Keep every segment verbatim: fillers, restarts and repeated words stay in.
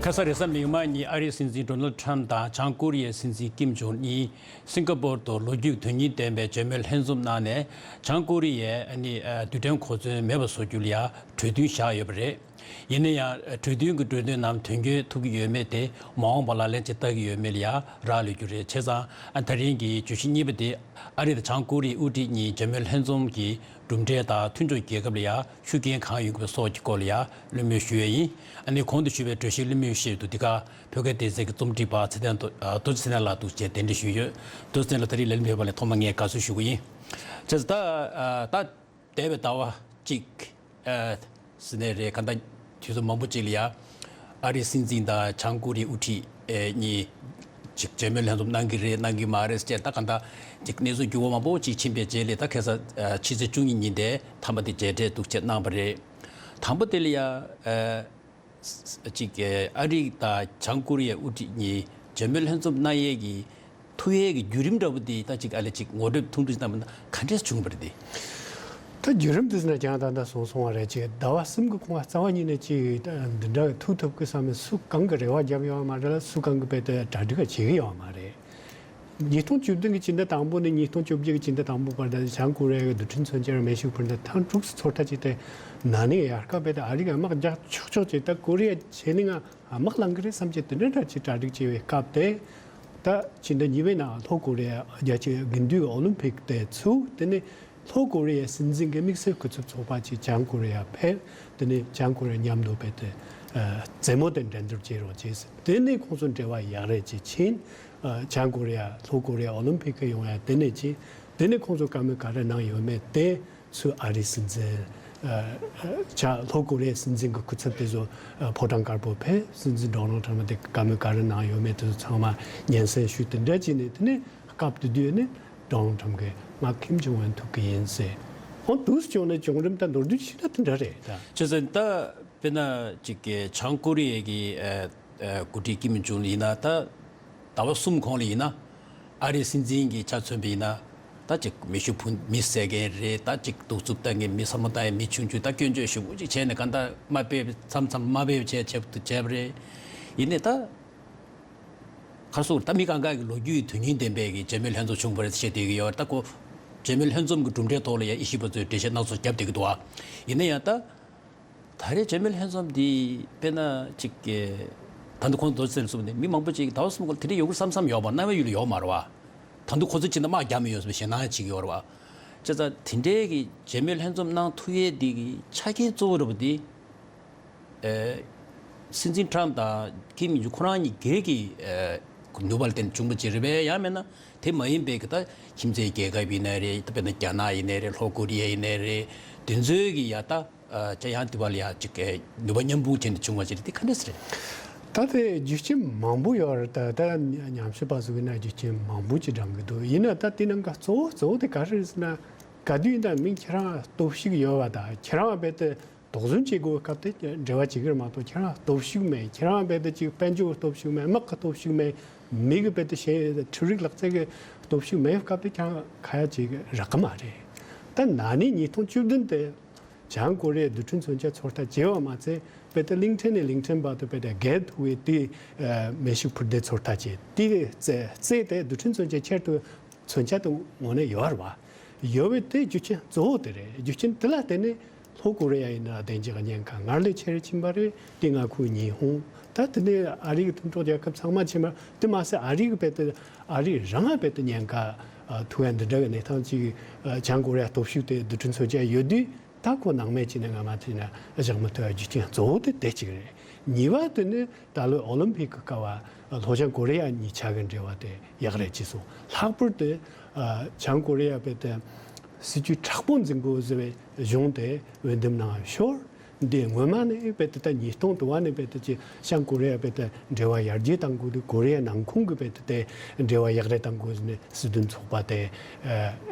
ཁ་ས་རེས་གཟའ་མིག་དམར་ཉིན་ཨ་རིའི་སྲིད་འཛིན་ཌོ་ནལ་ཊམ་དང་བྱང་ཀོ་རི་ཡའི་སྲིད་འཛིན་ཀིམ་ཇོང་གཉིས་སིང་ག་པོར་དུ་ལོ་རྒྱུས་དོན་སྙིང་ལྡན་པའི་མཇལ་མོལ་ལྷན་འཛོམས་གནང་ནས། བྱང་ཀོ་རི་ཡས་ཨ་ནི་ཨ་རྡུལ་ཕྲན་གོ་མཚོན་མེད་པ་བཟོ་རྒྱུ་ལ་ཡང་གྲོས་མཐུན་བཞག་ཡོད་པ་རེད། ཡིན་ན་ཡང་གྲོས་མཐུན་གྱི་གྲོས་མཐུན་ནང་དོན་འཁྱོལ་ཐུབ་ཀྱི་ཡོད་མེད་དེ་མ་འོངས་པ་ལ་ལན་ཅིག་བལྟ་གི་ཡོད་མེད་ལ་ཡང་རག་ལས་རྒྱུ་རེད། བྱས་ཙང་ཨ་ད་རིང་གི་བརྗོད་གཞི་གཉིས་པ་དེ་ཨ་རི་དང་བྱང་ཀོ་རི་ཡའི་དབུ་ཁྲིད་གཉིས་མཇལ་མོལ་ལྷན་འཛོམས་ཀྱི་གྲུབ་འབྲས་དང་མཐུན་གྲོགས་རྒྱལ་ཁབ་ལ་ཡང་ཤུགས་རྐྱེན་གང་ཡོང་གི་སོགས་ཀྱི་སྐོར་ལ་ཡང་གླེང་མོལ་ཞུ་ཡས་ཡིན། ཨ་ནི་གོང་དུ་ཞུས་པའི་གྲོས་གཞིའི་གླེང་མོལ་ཞུ་ཡས་འདུག་འདི་ག་བོད་སྐད་སྡེ་ཚན་གྱི་རྩོམ་སྒྲིག་པ་ཚེ་བརྟན་རྡོ་རྗེ་ཚེ་བརྟན་ལགས་འདུག་ཅེས་གདན་འདྲེན་ཞུས་ཡོད། རྡོ་རྗེ་ཚེ་བརྟན་ལགས་ད་རིང་ལམ་ཕེབས་པ་ལ་ཐོག་མར་ངས་དགའ་བསུ་ཞུ་གི་ཡིན། བྱས་ཙང་ད་ད་འདས་པའི་ཟླ་བ་གཅིག་ཟེར་ནས་རེད། གང་ལྟར་དུས་ཚོད་མང་པོ་ཅིག་ལ་ཡ་ཨ་རིའི་སྲིད་འཛིན་དང་བྱང་ཀོ་རི་ཡའི་དབུ་ཁྲིད་གཉིས་ཅིག་མཇལ་མོལ་ལྷན་འཛོམས་གནང་གི་རེད་གནང་གི་མ་རེད་ཅེས་ད་གང་ལྟར་ཅིག་གནས་ཚུལ་འགྱུར་བ་མང་པོ་ཅིག་ཕྱིན་པའི་རྗེས་ལ་ད་ཁ་སང་ཕྱི་ཚེས་བཅུ་གཉིས་ཉིན་དེ་མཐའ་མ་དེ་མཇལ་འཕྲད་འདུག་ཅེས་གནང་བ་རེད། དང་པོ་དེ་ལ་ཡ་ཅིག་ཨ་རི་དང་བྱང་ཀོ་རི་ཡའི་དབུ་ཁྲིད་གཉིས་མཇལ་མོལ་ལྷན་འཛོམས་གནང་ཡས་ཀྱི་ཐུག་ཡས་ཀྱི་བརྒྱུད་རིམ་འདྲ་པོ་དེ་ད་ཅིག་ཨ་ལས་ཅིག་ངོ་སྤྲོད་ཐུང་ཐུང་ཞིག་གནང་བ་ན་ག་འདྲས་བྱུང་བ་རེད་དེ། ད་བརྒྱུད་རིམ་དེ་ཟེར་ན་ཀྱང་ད་ལྟ་སོང་སོང་བ་རེད། ཅིག་ཟླ་བ་གསུམ་གྱི་གོང་ལ་རྩ་བ་ཉིད་ནས་ཅིག་འདི་འདྲ་ཐུག་ཐུབ་ཀྱི་བསམ་ནས་སུ་གང་གི་རེ་བ་བརྒྱབ་ཡོད་མ་རེད་ལ། སུ་གང་གི་དཔེ་དེ་གྲ་སྒྲིག་བྱེད་ཀྱི་ཡོད་མ་རེད། ཉིས་སྟོང་བཅུ་བདུན་གྱི་སྤྱི་ཟླ་དང་པོ་ནས་ཉིས་སྟོང་བཅོ་བརྒྱད་ཀྱི་སྤྱི་ཟླ་དང་པོ་བར་དུ་བྱང་ཀོ་རི་ཡ་གི་རྡུལ་ཕྲན་མཚོན་ཆ་ར་མེ་ཤུགས་འཕུར་མདའ་ཐེངས་དྲུག་ཙམ་ཚོད་ལྟ་བྱས་ཏེ། ན་ནིང་ཡར་སྐབས་དཔེ་དེ་ཨ་རི་གི་དམག་རྒྱག་ཆོག་ཆོག་ཅིག་ད་ཀོ་རི་ཡ་ཆེ་ནི་ང་དམག་ལངས་གི་རེད་བསམ་གྱི་དེ་འདྲ་འདྲ་ཅིག་གྲ་སྒྲིག་བྱས་པའི་སྐབས་དེ། ད་ཕྱི་ཟླ་གཉིས་པའི་ནང་ལྷོ་ཀོ་རི་ཡ་རྒྱལ་སྤྱིའི་དགུན་དུས་ཨོ་ལིམ་ཕིག་དེ་ཚུགས། དེ་ནས་ལྷོ་ཀོ་རི་ཡའི་སྲིད་འཛིན་གྱི་དམིགས་བསལ་སྐུ་ཚབ་ཚོགས་པ་ཅིག་བྱང་ཀོ་རི་ཡ་ཕེབས། དེ་ནས་བྱང་ཀོ་རི་ཡ་མཉམ་དུ་དཔེ་དེ་རྩེད་མོ་དེ་འགྲན་བསྡུར་བྱེད་རོགས་བྱས་ཟེར། དེ་ནས་ཁོང་ཚོ་འབྲེལ་བ་ཡག་རེད་ཅེས་ཕྱིན། ཨ་བྱང་ཀོ་རི་ཡ་ལྷོ་ཀོ་རི་ཡ་ཨོ་ལིམ་ཕིག་གི་ཡོང་ཡ་དེ་ནས་ཅི། དེ་ནས་ཁོང་ཚོ་བཀའ་མོལ་ག་རེ་གནང་ཡོད་མེད་དེ་ཚུར་ཨ་རིའི་སྲིད་འཛིན། ཨ་ཨ་བྱང་ལྷོ་ཀོ་རི་ཡའི་སྲིད་འཛིན་གྱི་སྐུ་ཚབ་དེ་ཚོ་ཨ་ཕོ་བྲང་དཀར་པོ་ཕེབས། སྲིད་འཛིན་ཌོ་ནལ་ཊམ་དེ་བཀའ་མོལ་ག་རེ་གནང་ཡོད་མེད་དེ་ཚོ་ཚང་མ་སྙན་སེང་ཞུས། དེ་འདྲ་བྱས་ནས་དེ་ནས་སྐབས་དེ་དུས་ནས་ཌོ་ནལ་ཊམ་གྱིས་ང་ཁིམ་ཇོང་ཨན་ཐུག་གི་ཡིན་ཟེར། འོ་འདུག་སེ་བྱུང་ནས་བྱུང་རིམ་ད་མདོར་བསྡུས་ཤིག་ན་དེ་འདྲ་རེད་ད། བྱས་ཙང་ད་དཔེར་ན་ཅིག་གི་བྱང་ཀོ་རི་ཡའི་གི་ཨ་ཨ་འགོ་ཁྲིད་ཀིམ་ཇོང་ཡིན་ན་ད་ཟླ་བ་གསུམ་གོང་ལ་ཡིན་ན་ཨ་རིའི་སྲིད་འཛིན་གྱི་ཆ་མཚོན་པ་ཡིན་ན་ད་ཅིག་མེ་ཤུགས་འཕུར་མི་བསད་མཁན་རེད། ད་ཅིག་གདུག་རྩུབ་བཏང་མཁན་མི་སྲུ་མོ་བཏང་ཡས་མི་ཆུང་ཆུང་ད་སྐྱོན་བརྗོད་ཞེ་པོ་ཅིག་བྱས་ནས་གང་ལྟར་དམའ་འབེབས་མཚམས་མཚམས་དམའ་འབེབས་བྱས་བྱས་བྱས་པ་རེད། ཡིན་ནའི་ད་ཁ་སོ་ད་མི་གང་ག་གི་ལོ་རྒྱུས་དོན་སྙིང་ལྡན་པའི་གི་མཇལ་མོལ་ལྷན་འཛོམས་བྱུང་བ་རེད་བཤད་བསྡད་ཀྱི་ཡོད། ད་ཁོ་མཇལ་མོལ་ལྷན་འཛོམས་ཀྱི་གྲུབ་འབྲས་ཐོག་ལ་ཡང་དབྱེ་ཞིབ་པ་ཚོས་འགྲེལ་བཤད་སྣ་ཚོགས་བརྒྱབ་བསྡད་ཀྱི་འདུག་ཨ། ཡིན་ན་ཡང་ད་ད་རེས་མཇལ་མོལ་ལྷན་འཛོམས་འདི་དཔེར་ན་ཅིག་གི་ད་ནི་ཁོང་རྡོ་རྗེ་ཚེ་རིང་གསུངས་ནས་མི་མང་པོ་ཅིག་ཟླ་བ་གསུམ་གོང་དེ་འདྲ་ཡོང་གི་བསམ་བསམ་ཡོད་པ། རྣམ་པ་ཡུལ་ལ་ཡོད་མ་རེད་བ། ད་དུང་ཁོ་ཚོ་ཅིག་ན་དམག་རྒྱག་མི་ཡོང་ཟེར་བའི་ཞེད་སྣང་ཅིག་ཡོད་རེད་བ། བྱས་ཙང་དེ་འདྲའི་གི་མཇལ་མོལ་ལྷན་འཛོམས་གནང་ཐུབ་ཡས་འདི་གི་ཆ་རྐྱེན་གཙོ་བོ་རེད་བ་འདི། ཨེ། སྲིད་འཛིན་ཊམ་དང་ཀིམ་ཇོང་ཁོ་རང་གཉིས་སྒེར་གྱི་ཨེ་ནུས་པ་ལ་བརྟེན་བྱུང་བ་ཅིག་རེད་པས། ཡང་མིན་ན་དེ་མ་ཡིན་པའི་གི་ད་ཁྱིམ་མཚེས་རྒྱལ་ཁབ་ཡིན་ནའི་རེད། ད་དཔེར་ན་རྒྱ་ནག་ཡིན་ནའི་རེད། ལྷོ་ཀོ་རི་ཡ་ཡིན་ནའི་རེད། དེ་ཚོའི་གི་ཡ་ད་ཨ་ཅ་ཡང་དེ་བ་ལ་ཡ་ཅིག་གི་ནུས་པ་མཉམ་སྤུངས་བྱས་ནས་བྱུང་བ་ཅིག་རེད། དེ་ག་འདྲས་རེད། ད་དེ་རྒྱུ་རྐྱེན་མང་པོ་ཡོད་རེད། ད་ད་ཉམས་ཞིབ་པ་ཚོ་གི་ན་རྒྱུ་རྐྱེན་མང་པོ་ཅིག་བགྲང་གི་འདུག་ཡིན་ན་ད་དེ་ནང་ག་གཙོ་བོ་གཙོ་བོ་དེ་ག་རེ་རེད་ཟེར་ན། ག་དུས་ཡིན་ད་མིང་ཁྱེད་རང་སྟོབས་ཤུགས་ཡོད་བ་དང་ཁྱེད་རང་རྦད་དེ་དོགས་ཟོན་བྱེད་དགོས་སྐབས་དེ་འབྲེལ་བ་བྱེད་ཀྱི་རེད་མ་གཏོགས། ཁྱེད་རང་སྟོབས་ཤུགས་མེད། ཁྱེད་རང་རྦད་དེ་ཅིག་དཔལ་འབྱོར་གྱི་སྟོབས་ཤུགས་མེད། དམག་གི་སྟོབས་ཤུགས་མེད། མི་གི་རྦད་དེ་ཤེས་འཕྲུལ་རིག་ལག་རྩལ་གྱི་སྟོབས་ཤུགས་མེད་སྐབས་དེ་ཁྱེད་རང་ཁ་ཡ་བྱེད་ཀྱི་རག་གི་མ་རེད། ད་ན་ནིང་ཉིས་སྟོང་བཅུ་བདུན་དེ་བྱང་ཀོ་རི་ཡས་རྡུལ་ཕྲན་མཚོན་ཆ་ཚོད་ལྟ་བྱས་པ་མ་ཚད་རྦད་དེ་གླིང་ཕྲན་ནས་གླིང་ཕྲན་བར་དུ་རྦད་དེ་བརྒལ་ཐུབ་པའི་དེ་མེ་ཤུགས་འཕུར་མདའ་ཚོད་ལྟ་བྱས། དེ་རྩེ་རྩེ་དེ་རྡུལ་ཕྲན་མཚོན་ཆ་ཁྱེར་ཐུབ་མཚོན་ཆ་དེ་དངོས་གནས་ཡོད་རེད་བ། ཡོད་པའི་དེ་རྒྱུ་རྐྱེན་གཙོ་བོ་དེ་རེད། རྒྱུ་རྐྱེན་དེ་ལ་བརྟེན་ནས་ལྷོ་ཀོ་རི་ཡ་ཡིན་ན་བདེ་འཇགས་ཉེན་ཁ་སྔར་ལས་ཆེ་རུ་ཕྱིན་པ་རེད། དེ་སྔ་ཁོའི་ཉི་ཧོང་ད་དེ་ནས་ཨ་རི་གི་མཐུན་གྲོགས་རྒྱལ་ཁབ་ཚང་མ་ཕྱིན་པ་དེ་མ་ཟད་ཨ་རི་གི་རྦད་དེ་ཨ་རི་རང་ང་རྦད་དེ་ཉེན་ཁ་ཐུག་ཡ་འདི་འདྲ་གི་གནས་སྟངས་ཅིག་བྱང་ཀོ་རི་ཡ་སྟོབས་ཤུགས་དེ་རྡུལ་ཕྲན་མཚོན་ཆ་ཡོད་དུས། ད་ཁོ་སྣང་མེད་བྱས་ནས་སྔ་མ་བྱས་ན་བཞག་མི་ཐུབ་ཡ་རྒྱུ་རྐྱེན་གཙོ་བོ་དེ་དེ་གཅིག་རེད། གཉིས་པ་དེ་ནི་ད་ལོའི་ཨོ་ལིམ་ཕིག་གི་སྐབས་ལྷོ་བྱང་ཀོ་རི་ཡ་གཉིས་ཆ་གི་འབྲེལ་བ་དེ་ཡག་རེད་ཅེས་གསུངས། ལྷག་པར་དུ་བྱང་ཀོ་རི་ཡ་རྦད་དེ་སྲིད་ཇུས་མཁྲེགས་པོ་འཛིན་དགོས་ཟེར་བའི་གཞུང་དེ་འོས་འདེམས་གནང་ཡ་ཤོར། འདི་སྔོན་མ་ནས་རྦད་དེ་ད་ཉིས་སྟོང་དུ་བ་ནས་རྦད་དེ་ཅིག་བྱང་ཀོ་རི་ཡ་རྦད་དེ་འབྲེལ་བ་ཡར་རྒྱས་གཏང་དགོས་དུས་ཀོ་རི་ཡ་ནང་ཁོངས་ཀྱི་རྦད་དེ་དེ་འབྲེལ་བ་ཡག་རེ་གཏང་དགོས་ཟེར་ནས། སྲིད་དོན་ཚོགས་པ་དེ་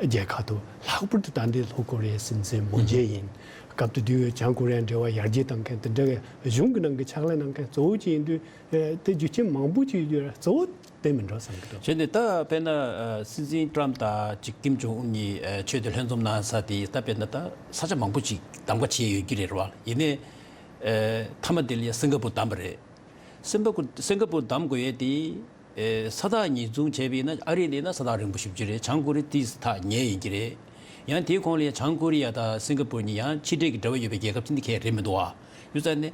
རྒྱལ་ཁ་ཐོབ། ལྷག་པར་དུ་ད་ལྟའི་ལྷོ་ཀོ་རི་ཡའི་སྲིད་འཛིན་མོན་ཇེ་ཡིན། སྐབས་དེ་དུས་བྱང་ཀོ་རི་ཡ་འབྲེལ་བ་ཡར་རྒྱས་གཏང་མཁན་དེ་འདྲ་གི་གཞུང་གི་ནང་གི་ཕྱག་ལས་གནང་མཁན་གཙོ་བོ་ཅིག་ཡིན་དུས། དེ་རྒྱུ་རྐྱེན་མང་པོ་ཅིག་ཡོད་དུས་གཙོ་བོ་དེ་མིན་འགྲོ་བསམ་གི་འདུག་བྱས་ནས་ད་དཔེར་ན་ཨ་སྲིད་འཛིན་ཀྲམ་དང་ཅིག་ཀིམ་ཇོང་ཨུན་གཉིས་ཨ་ཆོས་དེ་ལྷན་འཛོམས་གནང་ས་དེ་ད་དཔེར་ན་ད་ས་ཆ་མང་པོ་ཅིག་གདམ་ག་བྱས་ཡོད་ཀྱི་རེད་བ། ཡིན་ནའི་ཨ་མཐའ་མ་དེ་ལ་ཡ་སིང་ག་པུར་བདམས་པ་རེད། སིང་ག་པུར་སིང་ག་པུར་བདམས་དགོས་ཡས་དེ། ཨེ། ས་ཐག་ཉེ་ཟུང་བྱས་པ་ཡིན་ན་ཨ་རི་ལ་ཡིན་ན་ས་ཐག་རིང་པོ་ཞེ་པོ་ཅིག་རེད། བྱང་ཀོ་རི་ཡ་དེ་ས་ཐག་ཉེ་ཡིན་གྱི་རེད། ཡང་དེའི་གོང་ལ་ཡང་བྱང་ཀོ་རི་ཡ་དང་སིང་ག་པུར་གཉིས་ཡང་ཕྱི་འབྲེལ་གྱི་འབྲེལ་བ་ཡོད་པའི་རྒྱལ་ཁབ་ཅིག་འདི་གས་རེད་མི་འདུག་ཨ། ཡོད་ཙང་ནས།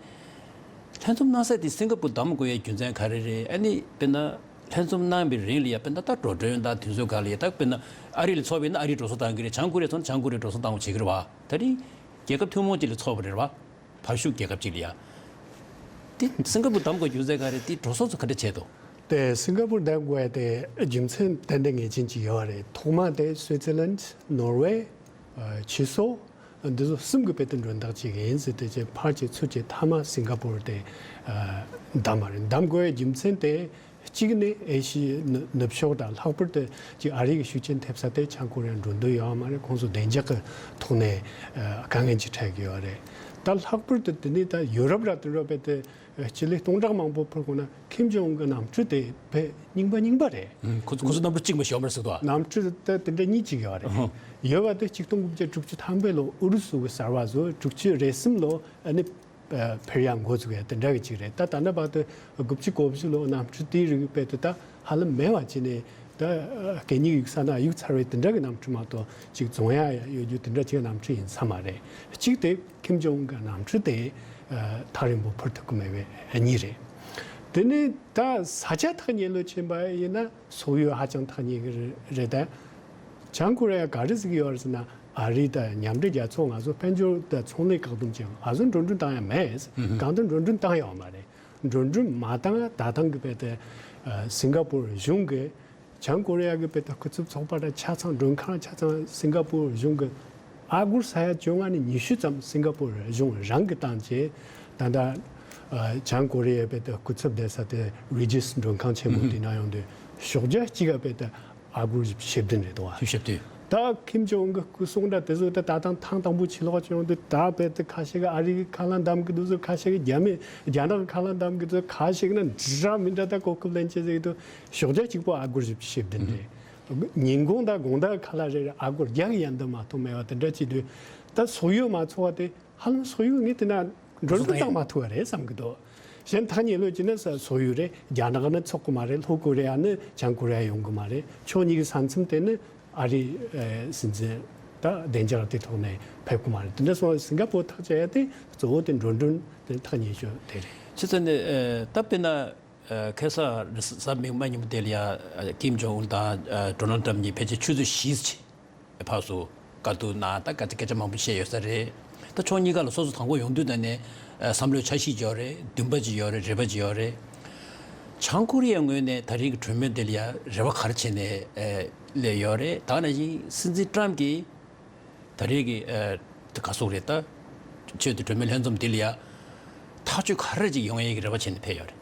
ལྷན་འཛོམས་གནང་ས་དེ་སིང་ག་པུར་བདམས་དགོས་ཡའི་རྒྱུ་མཚན་ག་རེ་རེད། ཨ་ནི་དཔེར་ན་ལྷན་འཛོམས་གནང་བའི་རིང་ལ་ཡ་དཔེར་ན་ད་འགྲོ་གྲོན་དང་དེ་ཚོའི་སྒང་ལ་ཡ་ད་དཔེར་ན་ཨ་རི་ལ་ཚོགས་པ་ཡིན་ན་ཨ་རིས་འགྲོ་སོང་བཏང་གི་རེད། བྱང་ཀོ་རི་ཡས་ཚོགས་ན་བྱང་ཀོ་རི་ཡས་འགྲོ་སོང་བཏང་བ་བྱེད་ཀྱི་རེད་བ། ད་རིང་རྒྱལ་ཁབ་ཐུན་མོང་གཅིག་ལ་ཚོགས་པ་རེད་བ། བར་ཤུགས་རྒྱལ་ཁབ་གཅིག་ལ་ཡ། དེ་སིང་ག་པུར་བདམས་དགོས་རྒྱུ་མཚན་ག་རེ། དེ་འགྲོ་སོང་ཚོ་ག་འདྲ་བྱས་འདུག་དེ་སིང་ག་པུར་བདམས་དགོས་ཡ་དེ་རྒྱུ་མཚན་ཏན་ཏན་ངེས་ཅན་གཅིག་ཡོད་རེད། ཐོག་མ་དེ་སུའི་ཙི་ལན། ནོར་ཝེ། ཨ། ཕྱི་སོ། འདི་ཚོ་གསུམ་གྱི་དཔེ་དེ་མགྲོན་བདག་ཅིག་ཡིན་ཟེར་ཏེ་བྱས་ཕར་གྱི་ཚུར་གྱི་མཐའ་མ་སིང་ག་པུར་དེ། ཨ། བདམས་པ་རེད། བདམས་དགོས་ཡ་རྒྱུ་མཚན་དེ། གཅིག་ནི་ཨེ་ཤི་ཡའི་ནུབ་ཕྱོགས་དང་ལྷག་པར་དུ་ཅིག་ཨ་རི་གི་ཤུགས་རྐྱེན་ཐེབས་ས་དེ་བྱང་ཀོ་རི་ཡ་འགྲོ་འདོད་ཡོད་མ་རེད། ཁོང་ཚོ་བདེ་འཇགས་ཀྱི་ཐོག་ནས། ཨ། དཀའ་ངལ་ཅིག་འཕྲད་ཀྱི་ཡོད་རེད། ད་ལྷག་པར་དུ་དེ་ནི་ད་ཡུ་རོབ་ར་དེ་འདྲ་དཔེ་དེ། སྤྱི་ལེ་སྟོང་ཕྲག་མང་པོ་འཕུར་དགོས་ན་ཁིམ་ཇོང་ཨུན་གྱི་གནམ་གྲུ་དེ་དཔེ་རྙིང་པ་རྙིང་པ་རེད། ཨང་། ཁོ་ཚོ་ཁོ་ཚོ་གནམ་གྲུ་གཅིག་མ་ཞོག་མར་ཟེར་དོ། གནམ་གྲུ་དེ་དེ་འདྲ་གཉིས་གཅིག་ཡོད་རེད། ཨང་། ཡོད་པ་དེ་ཆིག་སྟོང་དགུ་བརྒྱ་དྲུག་ཅུ་ཐམ་པའི་ལོ་ཨུ་རུ་སུ་གི་གསར་བ་བཟོ། དྲུག་ཅུ་རེ་གསུམ་ལོ་ཨ་ནི་འཕུར་ཡག་འགོ་བཙུགས་ཡ་དེ་འདྲ་གི་གཅིག་རེད། ད་ད་ལྟ་བར་དུ་དགུ་བཅུ་གོ་བཞི་ལོ་གནམ་གྲུ་དེའི་རིགས་དཔེ་དེ་ད་ཧ་ལམ་མེད་པ་བྱས་ནས། ད་གད་སྙིགས་གཡུག་ས་ན་གཡུག་ཚར་བའི་དེ་འདྲ་གི་གནམ་གྲུ་མ་གཏོགས་ཅིག་རྫོང་ཡ་ཡོད་རྒྱུ་དེ་འདྲ་ཅིག་གནམ་གྲུ་ཡིན་ས་མ་རེད། གཅིག་དེ་ཁིམ་ཇོང་ཨུན་གྱི་གནམ་གྲུ་དེ་ཐག་རིང་པོ་འཕུར་ཐུབ་ཀྱི་མེད་པའི་གཉིས་རེད། དེ་ནས་ད་ས་ཆ་ཐག་ཉེ་ལོས་ཕྱིན་པ་ཡིན་ན་སོག་ཡུལ་ཧ་ཅང་ཐག་ཉེ་གི་རེད་དེ། བྱང་ཀོ་རི་ཡ་ག་རེ་ཟེར་གི་ཡོད་རེད་ཟེར་ན། ཨ་རི་དང་མཉམ་འབྲེལ་རྒྱལ་ཚོགས་ང་ཚོ་དཔལ་འབྱོར་དང་ཚོང་ལས་བཀག་སྡོམ་བྱས། ང་ཚོ་འགྲོ་གྲོན་བཏང་ཡ་མེད། གང་ལྟར་འགྲོ་གྲོན་བཏང་ཡོད་མ་རེད། འགྲོ་གྲོན་མ་བཏང་ཡ་ད་ཐེངས་ཀྱི་དཔེ་དེ་སིང་ག་པུར་གཞུང་གིས། བྱང་ཀོ་རི་ཡ་གི་དཔེ་དེ་སྐུ་ཚབ་ཚོགས་པ་དང་ཆ་ཚང་མགྲོན་ཁང་ཆ་ཚང་སིང་ག་པུར་གཞུང་གི་ཨ་སྒོར་ས་ཡ་བཅོ་ལྔ་ནས་ཉི་ཤུ་ཙམ་སིང་ག་པུར་གཞུང་རང་གིས་བཏང་བྱས། ད་ལྟ་བྱང་ཀོ་རི་ཡའི་དཔེ་དེ་སྐུ་ཚབ་བསྡད་ས་དེ་རི་ཇིས་མགྲོན་ཁང་ཆེན་མོ་དེ་ན་ཡོང་དུས་ཞོགས་ཇ་གཅིག་ག་དཔེ་དེ་ཨ་སྒོར་བཞི་བཅུ་ཞེ་བདུན་རེད་འདུག་བ། བཞི་བཅུ་ཞེ་བདུན། ད་ཁིམ་ཇོང་ཨུན་གི་སྐུ་སྲུང་འདྲ་དེ་ཚོ་ད་ད་ཐེངས་ཐེངས་དང་པོ་ཕྱི་ལོགས་བྱུང་དུས་ད་དཔེ་དེ་ཁ་ཤས་ཀྱིས་ཨ་རི་གི་ཁ་ལག་འདམ་གི་འདུག་ཟེར། ཁ་ཤས་ཀྱིས་རྒྱ་མི་རྒྱ་ནག་གི་ཁ་ལག་འདམ་གི་འདུག་ཟེར། ཁ་ཤས་ཀྱིས་ན་འདྲ་མི་འདྲ་ད་གོ་སྐབས་ལེན་བྱེད་ཟེར་གི་འདུག་ཞོགས་ཇ་གཅིག་པོ་ཨ་སྒོར་བཞི་བཅུ་ཞེ་བདུན་རེད། ཉིན་གུང་དང་དགོང་དག་ཁ་ལག་རེ་རེ་ཨ་སྒོར་བརྒྱ་གི་ཡན་དུ་མ་གཏོགས་མེད་པ་དེ་འདྲ་བྱེད་དུས། ད་སོག་ཡུལ་མ་ཚོགས་པ་དེ་ཧ་ལམ་སོག་ཡུལ་ངས་དེ་ན་འགྲོ་གྲོན་བཏང་མ་ཐུབ་པ་རེད་བསམ་གི་འདུག་གཞན་ཐག་ཉེ་ལོས་བྱས་ན་ས་སོག་ཡུལ་རེད། རྒྱ་ནག་ནི་ཚོགས་གི་མ་རེད། ལྷོ་ཀོ་རི་ཡ་ནི་བྱང་ཀོ་རི་ཡ་ཡོང་གི་མ་རེད། ཕྱོགས་གཉིས་ཀྱི་ས་མཚམས་དེ་ནི་ཨ་རི་སྲིད་འཛིན་ད་བདེ་འཇགས་དེ་ཐོག་ནས་ཕེབས་གི་མ་རེད། དེ་འདྲ་སོང་སིང་ག་པོར་ཐག་བཅད་ཡ་དེ་གཙོ་བོ་དེ་འགྲོ་གྲོན་དེ་ཐག་ཉེ་ཤོས་དེ་རེད། ཕྱི་ཚེ་ནི་ད་དཔེར་ན། ཁ་སང་གཟའ་མིག་དམར་ཉིན་མོ་དེ་ལ་ཡ་ཀིམ་ཇོང་ཨུན་དང་ཌོ་ནལ་ཏྲམ་གཉིས་ཕལ་ཆེར་ཆུ་ཚོད་བཞི་ཕྱིན་ཕར་ཚུར་བཀའ་བསྡུར་གནང་། ད་སྐད་ཆ་སྐད་ཆ་མང་པོ་བཤད་ཡོད་ས་རེད། ད་ཕྱོགས་གཉིས་ཀ་ལ་སོ་སོ་དང་པོ་ཡོང་དུས་ད་ནས་བསམ་བློའི་འཆར་གཞི་ཅིག་ཡོད་རེད། འདུན་པ་ཅིག་ཡོད་རེད། རེ་བ་ཅིག་ཡོད་རེད། བྱང་ཀོ་རི་ཡའི་ངོས་ནས་ད་རེས་ཀྱི་གྲོས་མོལ་དེ་ལ་ཡ་རེ་བ་ག་རེ་བྱས་ནས་སླེབས་ཡོད་རེད། ད་ནང་བཞིན་སྲིད་འཛིན་ཏྲམ་གྱིས། ད་རེས་ཀྱི་ཨ་དེ་ག་སོགས་རེད། ད་ཆེད་དུ་གྲོས་མོལ་ལྷན་འཛོམས་འདི་ལ་ཡ་ཐག་གཅོད་ག་རེ་ཅིག་ཡོང་ཡས་ཀྱི་རེ་བ་བྱས་ནས་ཕེབས་ཡོད་རེད།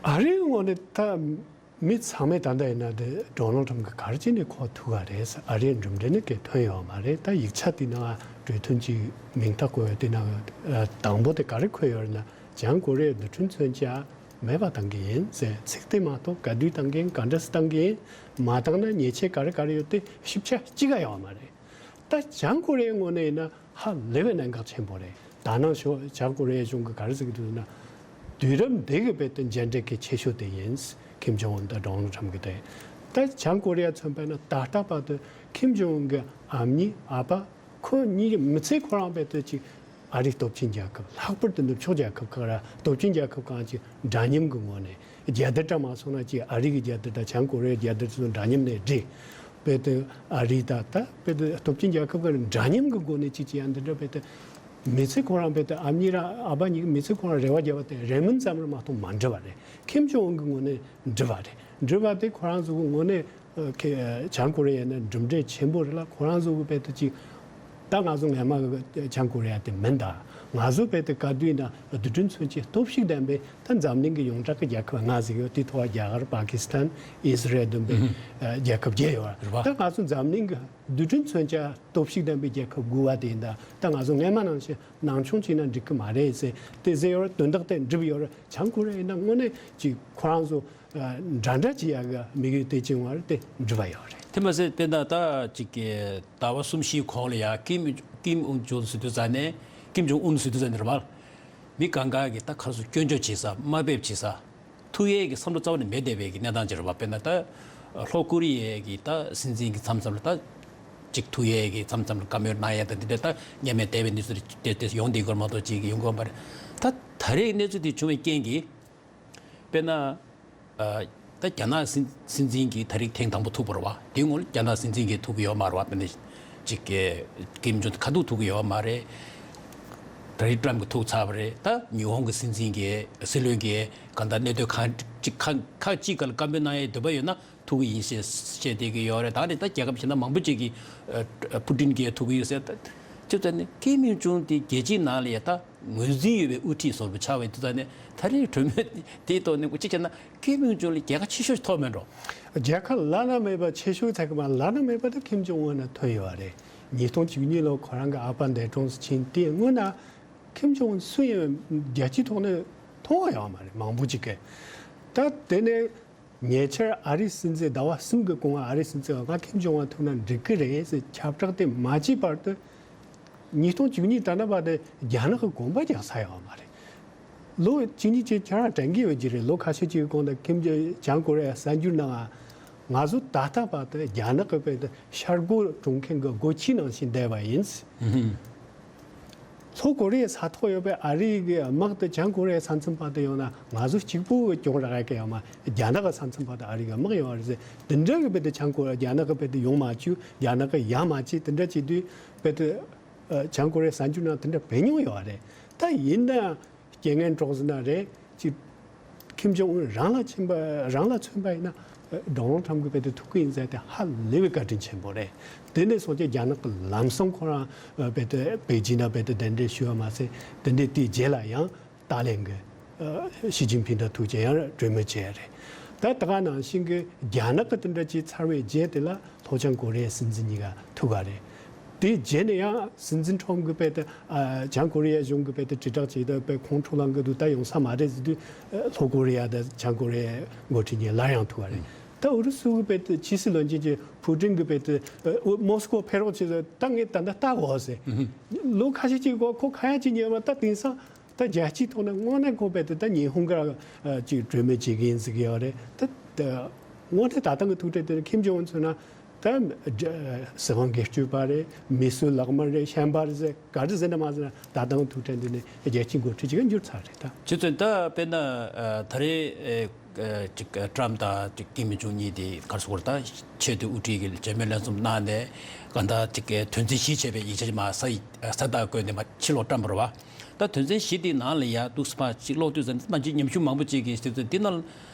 ཨ་རིའི་ངོས་ནས་ད་མི་ཚང་མས་ད་ལྟ་ཡིན་ན་དེ་ཌོ་ནལ་ཏྲམ་གྱིས་ག་རེ་བྱས་ནས་ཁོ་ཐུག་ག་རེད་ཟེར། ཨ་རིའི་གྲུབ་འབྲས་ནི་གས་ཐོན་ཡོད་མ་རེད། ད་ཡིག་ཆ་དེ་ནང་གྲོས་མཐུན་གྱི་མིང་རྟགས་བཀོད་ཡོད་དེ་ནང་དང་པོ་དེ་ག་རེ་འཁོད་ཡོད་རེད་ན། བྱང་ཀོ་རི་ཡའི་རྡུལ་ཕྲན་མཚོན་ཆ་མེད་པ་བཏང་གི་ཡིན་ཟེར། ཚིག་དེ་མ་གཏོགས་ག་དུས་བཏང་གི་ཡིན། ག་འདྲ་སེ་བཏང་གི་ཡིན། མ་བཏང་ན་ཉེས་ཆད་ག་རེ་ག་རེ་ཡོད་དེ་ཞིབ་ཆ་གཅིག་ག་ཡོད་མ་རེད། ད་བྱང་ཀོ་རི་ཡའི་ངོས་ནས་ཡིན་ན་ཧ་ལས་པའི་གནད་འགག་ཆེན་པོ་རེད། ད་ནང་ཞོ་བྱང་ཀོ་རི་ཡའི་གཞུང་གིས་ག་རེ་ཟེར་གི་འདུག་ན། དུས་རབས་འདི་གི་དཔེ་དེ་མཇལ་འཕྲད་གལ་ཆེ་ཤོས་དེ་ཡིན། ཁིམ་ཇོང་ཨུན་དང་ཌོ་ནལ་ཏྲམ་གྱི་དེ། ད་བྱང་ཀོ་རི་ཡ་མཚོན་པ་ན་ད་ལྟ་བར་དུ་ཁིམ་ཇོང་ཨུན་གྱི་ཨ་མྱེས་ཨ་ཕ། ཁོ་གཉིས་ཀྱི་མི་ཚེ་ཁོ་རང་དཔེ་དེ་ཅིག་ཨ་རིའི་སྟོབས་ཆེན་རྒྱལ་ཁབ། ལྷག་པར་དུ་ནུབ་ཕྱོགས་རྒྱལ་ཁབ་ཁག་ར་སྟོབས་ཆེན་རྒྱལ་ཁབ་གང་ཅིག་འདྲ་མཉམ་གྱི་ངོས་ནས། རྒྱལ་དར་འདྲ་མ་སོང་ན་ཅིག་ཨ་རི་གི་རྒྱལ་དར་དང་བྱང་ཀོ་རི་ཡའི་རྒྱལ་དར་ཚོ་འདྲ་མཉམ་ནས་སྒྲིག་དཔེ་དེ་ཨ་རི་ད་ལྟ་དཔེ་དེ་སྟོབས་ཆེན་རྒྱལ་ཁབ་ཀྱི་འདྲ་མཉམ་གྱི་སྒོ་ནས་ཅིག་ཅིག་ཡང་འདི་འདྲ་དཔེ་དེ་མི་ཚེ་ཁོ་རང་དཔེ་དེ་ཨ་མྱེས་ར་ཨ་ཕ་གཉིས་ཀྱི་མི་ཚེ་ཁོ་རང་རེ་བ་བརྒྱབ་པ་དེ་རེ་སྨོན་ཙམ་རེ་མ་གཏོགས་མ་འགྲུབ་པ་རེད། ཁིམ་ཇོང་ཨུན་གྱི་ངོས་ནས་འགྲུབ་པ་རེད། འགྲུབ་པ་དེ་ཁོ་རང་ཚོ་གི་ངོས་ནས་ཨ་ཁེ་ཨ་བྱང་ཀོ་རི་ཡ་ནི་གྲུབ་འབྲས་ཆེན་པོ་རེད་ལ། ཁོ་རང་ཚོ་གི་དཔེ་དེ་ཅིག་ད་ང་ཚོ་སྔས་མ་གི་བྱང་ཀོ་རི་ཡ་དེ་མིན་ད། ང་ཚོ་དཔེ་དེ་ག་དུས་ཡིན་ན་རྡུལ་ཕྲན་མཚོན་ཆའི་སྟོབས་ཤུགས་ལྡན་པའི་ད་འཛམ་གླིང་གི་ཡོངས་གྲགས་ཀྱི་རྒྱལ་ཁབ་ལྔ་ཟིག་ཡོད། དེ་ཐོག་རྒྱ་གར། པ་ཀི་སི་ཐན། ཨི་སི་རེལ་བསྡོམས་པའི་ཨ་རྒྱལ་ཁབ་བརྒྱད་ཡོད་རེད་པ། ད་ང་ཚོ་འཛམ་གླིང་གི་རྡུལ་ཕྲན་མཚོན་ཆ་སྟོབས་ཤུགས་ལྡན་པའི་རྒྱལ་ཁབ་དགུ་པ་དེ་ཡིན་ད། ད་ང་ཚོ་སྔས་མ་ནང་བཞིན་སྣང་ཆུང་བྱས་ན་འགྲིག་གི་མ་རེད་ཟེར་དེ་ཟེར་ཡོད་རེད། དོན་དག་དེ་འགྲུབ་ཡོད་རེད། བྱང་ཀོ་རི་ཡ་ཡིན་ན་དངོས་གནས་ཅིག་ཁོ་རང་ཚོ། ཨ་འདྲ་འདྲ་བྱེད་ཡག་གི་དམིགས་ཡུལ་དེ་བྱུང་བ་རེད། དེ་འགྲུབ་པ་ཡོད་རེད། དེ་མ་ཟད་དཔེར་ན་ད་ཅིག་གི་ཟླ་བ་གསུམ་བཞིའི་གོང་ལ་ཡ་ཀིམ་ཀིམ་ཨུན་ཇོན་ཟེར་དུས་ཙ་ནས་ཀིམ་ཇོང་ཨུན་ཟེར་དུས་ཙ་ནས་རེད་པ། མི་གང་ག་གི་ད་ཁ་སོ་སྐྱོན་བརྗོད་བྱེད་ས་དམའ་འབེབས་བྱེད་ས་ཐུག་ཡས་ཀྱི་བསམ་བློ་རྩ་བ་ནས་མེད་བསྡད་པའི་གི་གནས་སྟངས་ཅིག་རེད་བ། དཔེར་ན་ད་ལྷོ་ཀོ་རི་ཡའི་གི་ད་སྲིད་འཛིན་གྱི་མཚམས་མཚམས་ལ་ད་ཅིག་ཐུག་ཡས་ཀྱི་མཚམས་མཚམས་ལ་བཀའ་མོལ་གནང་ཡས་དང་འདི་འདྲ་ད་སྔོན་མའི་འདས་པའི་གནས་ཚུལ་དེ་དེ་ཡོང་བསྡད་ཀྱི་ཡོད་མ་གཏོགས་ཅིག་ཡོང་གི་ཡོད་མ་རེད། ད་ད་རེས་གནས་ཚུལ་དེ་བྱུང་བའི་རྐྱེན་གྱིས་དཔེར་ན། ཨ། ད་རྒྱ་ནག་སྲིད་སྲིད་འཛིན་གྱིས་ད་རེས་ཐེངས་དང་པོ་ཐུག་པ་རེད་བ། དེའི་སྔོན་ལ་རྒྱ་ནག་སྲིད་འཛིན་གྱིས་ཐུག་གི་ཡོད་མ་རེད་བ། དེ་ནས་ཅིག་གིམ་ཇོང་ཁ་ཐུག་ཐུག་གི་ཡོད་མ་རེད། ད་རེས་ཏྲམ་གྱིས་ཐུག་ཚར་བ་རེད། ད་ཉི་ཧོང་གི་སྲིད་འཛིན་གྱིས་སྲིད་བློན་གྱིས་གང་ལྟར་གནད་དོན་ཁག་ཅིག་ཁག་ཁག་ཅིག་སྒང་ལ་བཀའ་མོལ་གནང་ཡའི་འདོད་པ་ཡོད་ན་ཐུག་གི་ཡིན་ཞེས་བཤད་བསྡད་ཀྱི་ཡོད་རེད། ད་རེས་ད་རྒྱལ་ཁབ་གཞན་དག་མང་པོ་ཅིག་གིས་ཨ་ཕུ་ཏིན་གྱིས་ཐུག་གི་ཡོད་ཟེར། ད་ཅི་ཙམ་ནས་ཀིམ་ཡོང་ཇོང་དེ་རྒྱལ་སྤྱིའི་ནང་ལ་ཡ་ད་ངོས་འཛིན་ཡོད་པའི་དབུ་ཁྲིད་བཟོ་འདྲ་ཆགས་པའི་དུས་ད་ནས་ད་རེས་གྲོས་མོལ་དེའི་ཐོག་ནས་གཅིག་བྱས་ན་ཀིམ་ཡོང་ཇོང་ལ་རྒྱལ་ཁ་ཆེ་ཤོས་ཐོབ་མེད་འགྲོ། རྒྱལ་ཁ་བླ་ན་མེད་པ་ཆེ་ཤོས་ཚད་ཀྱི་མ་བླ་ན་མེད་པ་དེ་ཀིམ་ཇོང་ཨུན་ན་ཐོན་ཡོད་པ་རེད། ཉིས་སྟོང་བཅུ་གཉིས་ལོ་ཁོ་རང་གི་ཨ་ཕ་འདས་གྲོངས་སུ་ཕྱིན་དེའི་སྔོན་ན་ཀིམ་ཇོང་ཨུན་སུ་ཡིན་རྒྱལ་སྤྱིའི་ཐོག་ནས་མཐོང་བ་ཡོད་མ་རེད། མང་པོ་ཅིག་གིས་ད་དེ་ནས། ཉེ་ཆར་ཨ་རིའི་སྲིད་འཛིན་ཟླ་བ་གསུམ་གྱི་གོང་ཨ་རིའི་སྲིད་འཛིན་ང་ཀིམ་ཇོང་ཨུན་ཐུག་ན་འགྲིག་གི་རེད་ཟེར་ཁྱབ་བསྒྲགས་དེ་མ་བྱས་བར་དུ། ཉིས་སྟོང་བཅུ་གཉིས་ད་ལྟ་བར་དུ་རྒྱ་ནག་གི་གོམ་པ་རྒྱག་ས་ཡོད་མ་རེད། ལོ་བཅུ་གཉིས་ཅིག་ཁྱེད་རང་དྲན་གྱི་ཡོད་ཀྱི་རེད། ལོ་ཁ་ཤས་ཅིག་གི་གོང་དུ་ཀིམ་ཇོ་བྱང་ཀོ་རི་ཡ་གསར་འགྱུར་ནང་ང་ཚོ་ད་ལྟ་བར་དུ་རྒྱ་ནག་གི་བར་དུ་ཤར་སྒོ་དྲུང་མཁན་གྱི་སྒོ་ཁྱིའི་ནང་བཞིན་བསྡད་པ་ཡིན། ལྷོ་ཀོ་རི་ཡའི་ས་ཐོག་ཡོད་པའི་ཨ་རི་གི་དམག་དེ་བྱང་ཀོ་རི་ཡའི་ས་མཚམས་བར་དུ་ཡོང་ན་ང་ཚོ་གཅིག་པུ་གྱོང་རག་ཡ་གི་ཡོད་མ། རྒྱ་ནག་གི་ས་མཚམས་བར་དུ་ཨ་རི་གི་དམག་ཡོང་བ་རེད་ཟེར། དེ་འདྲ་གི་བར་དུ་བྱང་ཀོ་རི་རྒྱ་ནག་གི་བར་དུ་ཡོང་མ་བཅུག་རྒྱ་ནག་གི་ཡ་མ་བཅད་དེ་འདྲ་བྱེད་དུས་བར་དུ་ཨ་བྱང་ཀོ་རི་ཡའི་གསར་འགྱུར་ནང་དེ་འདྲ་བས་མྱོང་ཡོད་རེད། ད་ཡིན་ན་རྐྱེན་ངན་གྲོགས་ཟེར་ན་རེད་ཅིག་ཀིམ་ཇོང་ཨུན་རང་ལ་མཚོན་པ་རང་ལ་མཚོན་པ་ཡིན་ན་ཨ་ཌོ་ནལ་ཊམ་གྱིས་བལ་ཏེ་ཐུག་གི་ཡིན་ཟེར་ཏེ་ཧ་ལས་པའི་བཀའ་དྲིན་ཆེན་པོ་རེད། དེ་འདྲ་སོང་ཙང་རྒྱ་ནག་གི་ལམ་སང་ཁོ་རང་ཨ་བལ་ཏེ་པེ་ཅིན་ན་བལ་ཏེ་གདན་འདྲེན་ཞུས་པ་མ་ཟད་དེ་འདྲའི་དེའི་རྗེས་ལ་ཡང་ཏཱ་ལན་གྱི་ཨ་ཞི་ཅིན་ཕིང་དང་ཐུག་བྱས་ཡང་གྲོས་མོལ་བྱས་རེད། ད་ད་ག་ནང་བཞིན་གྱི་རྒྱ་ནག་གི་དེ་འདྲ་ཅིག་ཚར་བའི་རྗེས་དེ་ལ་ལྷོ་བྱང་ཀོ་རི་ཡའི་སྲིད་འཛིན་གཉིས་ཀ་ཐུག་ག་རེད། དེའི་རྗེས་ནས་ཡང་སྲིད་འཛིན་ཁྲོམ་གྱིས་བལ་ཏེ་ཨ་བྱང་ཀོ་རི་ཡ་གཞུང་གིས་བལ་ཏེ་དྲིལ་བསྒྲགས་བྱས་ཏེ་བལ་ཁོང་འཕྲོ་ལངས་ཀྱི་འདུག་ད་ཡོང་ས་མ་རེད་ཟེར་དུས་ཨ་ལྷོ་ཀོ་རི་ཡ་དང་བྱང་ཀོ་རི་ཡའི་འགོ་ཁྲིད་གཉིས་སླར་ཡང་ཐུག་པ་རེད། ད་ཨུ་རུ་སུ་གིས་བལ་ཏེ་ཕྱི་སྲིད་བློན་ཆེན་གྱིས་ཕུ་ཏིན་གྱིས་བལ་ཏེ་ཨ་མོ་སི་ཀོ་ཕེབས་རོགས་བྱེད་ཟེར། ད་ངས་ད་ལྟ་ལྟ་དགོས་ཟེར། ལོ་ཁ་ཤས་ཅིག་གོ་ཁོ་ཁ་ཡ་ཅིག་ཉན་པ་ད་དེང་སང་ད་རྒྱལ་སྤྱིའི་ཐོག་ནས་དངོས་གནས་ཁོ་བལ་ཏེ་ད་ཉི་ཧོང་ག་ཅིག་གྲོས་མོལ་བྱེད་ཀྱི་ཡིན་ཟེར་གྱི་ཡོད་རེད། ད་ད་དངོས་གནས་ད་ལྟ་གི་ཐུག་འཕྲད་དེ་ཁིམ་ཇོང་ཨུན་མཚོན་ན། ད་སྲིད་དབང་སྒེར་གཅོད་པ་རེད། མི་གསོད་ལག་དམར་རེད། ཤན་པ་རེད་ཟེར་ག་རེ་ཟེར་ན་མ་ཟེར་ན་ད་དུང་ཐུག་འཕྲད་འདི་ནས་རྒྱལ་སྤྱིའི་འགོ་ཁྲིད་ཅིག་ག་འགྱུར་ཚར་རེད་ད། ཁྱེད་ཚོས་ད་དཔེར་ན་ཨ་ད་རེས་ཨ་ཅིག་ཨ་ཏྲམ་དང་ཅིག་ཀིམ་ཇོང་གཉིས་དེ་གར་སོང་བར་ད་ཆེས་མཐོའི་དབུ་ཁྲིད་ཀྱི་མཇལ་མོལ་ལྷན་འཛོམས་གནང་ནས་གང་ལྟར་ཅིག་དོན་ཚན་བཞི་བྱས་པའི་ཡིག་ཆ་ཅིག་མར་ས་ཡི་ས་རྟགས་བཀོད་ནས་མར་ཕྱི་ལོགས་བཀྲམ་པ་རེད་བ། ད་དོན་ཚན་བཞི་དེའི་ནང་ལ་ཡ་འདུག་སེ་ཕར་ཅིག་ཀློག་དུས་ཙམ་ནས་མ་གཞི་ཉམ་ཆུང་མང་པོ་ཅིག་གིས་དེ་ཚོ་འདི་ནང་